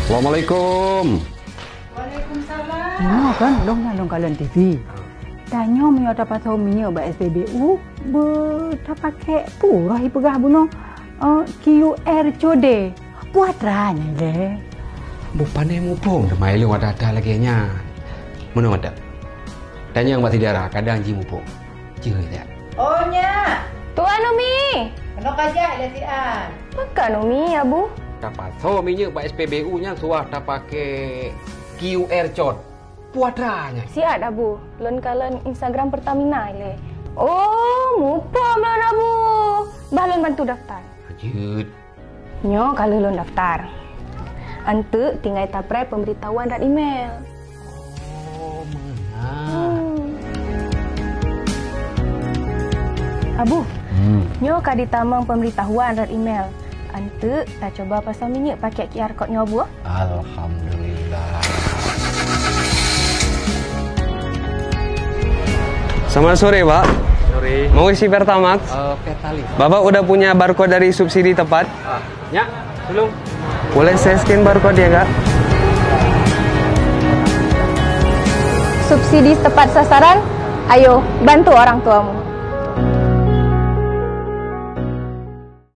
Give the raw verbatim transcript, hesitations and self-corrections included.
Assalamualaikum. Waalaikumsalam. Nyoe kan lôn na lôn kalon T V. Tanyoe meunyoe tapasoe minyeuk bak S P B U, beu tapakék peue roh ipeugah bunoe, eh, Q R code. Peue atra nyan lé? Beu pané muphom teuma ilôn atra-atra lagée nyan. Meunoe dak. Tanyong bak syedara, kadang jimuphom. Jeuet jak. Oh, nyak. Tuan Umi! Keunoe ka jak lé si An. Pakon Umi, Abu? Tapasoe minyeuk bak S P B U nyan suah tapakék Q R code. Peue atra nyan? Siat, Abu. Lôn kalon Instagram Pertamina ilée. Oh, muphom lôn, Abu. Bah lôn bantu daftar. Jeuet. Nyoe ka lheueh lôn daftar. Enteuk tinggai tapreh pemberitahuan rot email. Oh, meunan. Hmm. Abu, Hmm. nyoe ka jitamong pemberitahuan rot email. Enteuk tacuba pasoe minyeuk pakék Q R code nyoe, Abu. Alhamdulillah. Selamat sore, Pak. Sore. Mau isi Pertamax? Eh, Pertalite. Bapak udah punya barcode dari subsidi tepat? Ah, nyak, tolong. Boleh saya scan barcode ya, Kak? Subsidi tepat sasaran, ayo bantu orang tuamu.